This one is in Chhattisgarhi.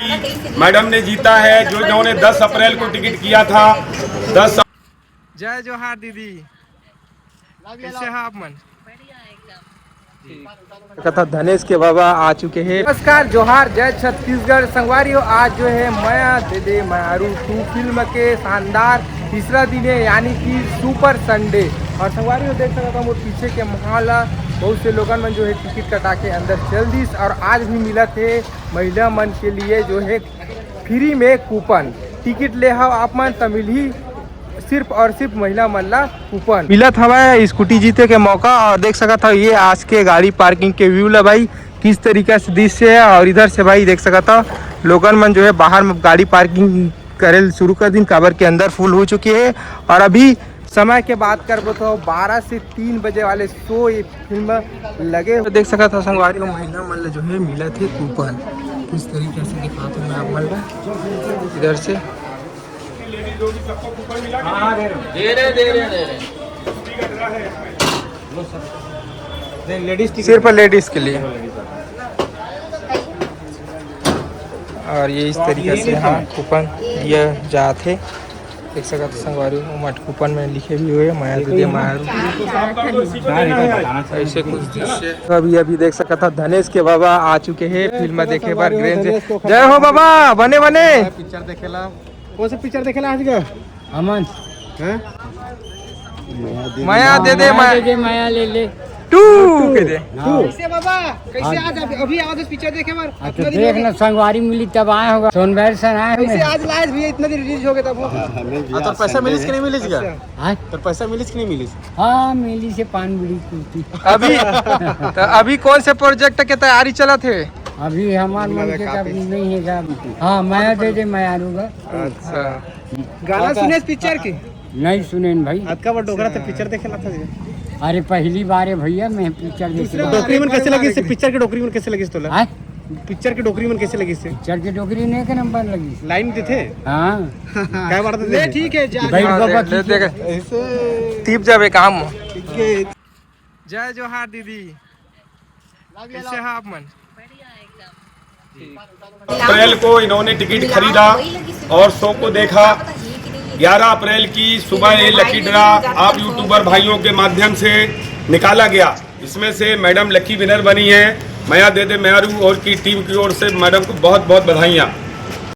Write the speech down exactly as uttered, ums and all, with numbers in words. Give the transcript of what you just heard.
मैडम ने जीता है, जो इन्होंने दस अप्रैल को टिकट किया था। दस जय जोहार दीदी, कैसे हैं आप मन? कथा धनेश के बाबा आ चुके हैं। नमस्कार, जोहार, जय छत्तीसगढ़। संगवारी हो, आज जो है मया दे दे मयारू टू फिल्म के शानदार तीसरा दिन है, यानी कि सुपर संडे। और संगवारी हो, देख सकता हूँ मोर पीछे के माहौल ह, बहुत से लोगन मन जो है टिकट कटा के अंदर चल दिस और आज भी मिलत है महिला मन के लिए जो है फ्री में कूपन। टिकट ले हव आप मन त मिलही सिर्फ और सिर्फ महिला मन ला कूपन। मिलत हवय स्कूटी जीते के मौका। और देख सकत हव ये आज के गाड़ी पार्किंग के व्यू ला भाई, किस तरीका से दृश्य है। और इधर से भाई देख सकत हव लोगन मन जो है बाहर में गाड़ी पार्किंग करे ल शुरू कर दिन, काबर के अंदर फुल हो चुके है। और अभी समय के बात करबो तो बारह से तीन बजे वाले शो ये फिल्म लगे। तो देख सकत हव संगवारी हो, महिला मन ल जो है मिलत हे कूपन। किस तरीके से दिखात हूँ मैं आप मन ल इधर से। दे रहे, दे रहे, दे रहे। सिर्फ लेडीज के लिए। और ये इस तरीके से, हाँ, कूपन दिया जात हे। देख सकत हव संगवारी हो, ओमा कूपन में लिखे भी हुए, मया दे दे मयारू। ऐसे कुछ दृश्य। तो अभी, अभी देख सकत हव धनेश के बाबा आ चुके हैं फिल्म देखे बर ग्रेन से। जय हो बाबा, बने बने। पिक्चर देखेला। कौन सा पिक्चर देखेला आज का? अमन। हैं? मया दे दे मया। दे दे मया ले ले। टू के दे। हाँ। कैसे बाबा? कैसे आज अभी, अभी आवाज पिक्चर देखे बर? हाँ, तो देख ना, संगवारी मिली तब आए होगा। सोनभर से आए कैसे होंगे। आज लाइव भी इतना दिन रिलीज हो गया तब? हाँ, तोर पैसा मिलिस कि नहीं मिलिस गा? अच्छा। हाँ? तोर पैसा मिलिस कि नहीं मिलिस? हाँ, मिलिस हे पान बीड़ी कुल्फी। अभी, तो अभी कौन से प्रोजेक्ट के तैयारी चलत हे? अभी हमार मन के तब नहीं है गा। हाँ, मया दे दे मयारू गा। अच्छा। गाना सुने पिक्चर के? नहीं सुने न भाई। अतका बड़ डोकरा तो पिक्चर देखे ला था। अरे पहली बार है भैया, मैं पिक्चर देखे। डोकरी मन कैसे लगिस? पिक्चर के डोकरी मन कैसे लगिस तोला? हाँ? पिक्चर के डोकरी मन कैसे लगिस? पिक्चर के डोकरी ने एक नंबर लगिस। लाइन देथे? हाँ। काय बात ले, ठीक है, जा। बैठ हाँ, बाबा ले, ले, देख। ऐसे टीप जाबे काम। ठीक है। जय जोहार दीदी, कैसे हैं आप मन? अप्रैल को इन्होंने टिकट खरीदा और शो को देखा। ग्यारह अप्रैल की सुबह ये लकी ड्रा आप यूट्यूबर भाइयों के माध्यम से निकाला गया। इसमें से मैडम लकी विनर बनी है। मया दे दे मयारू और की टीम की ओर से मैडम को बहुत बहुत बधाइयाँ।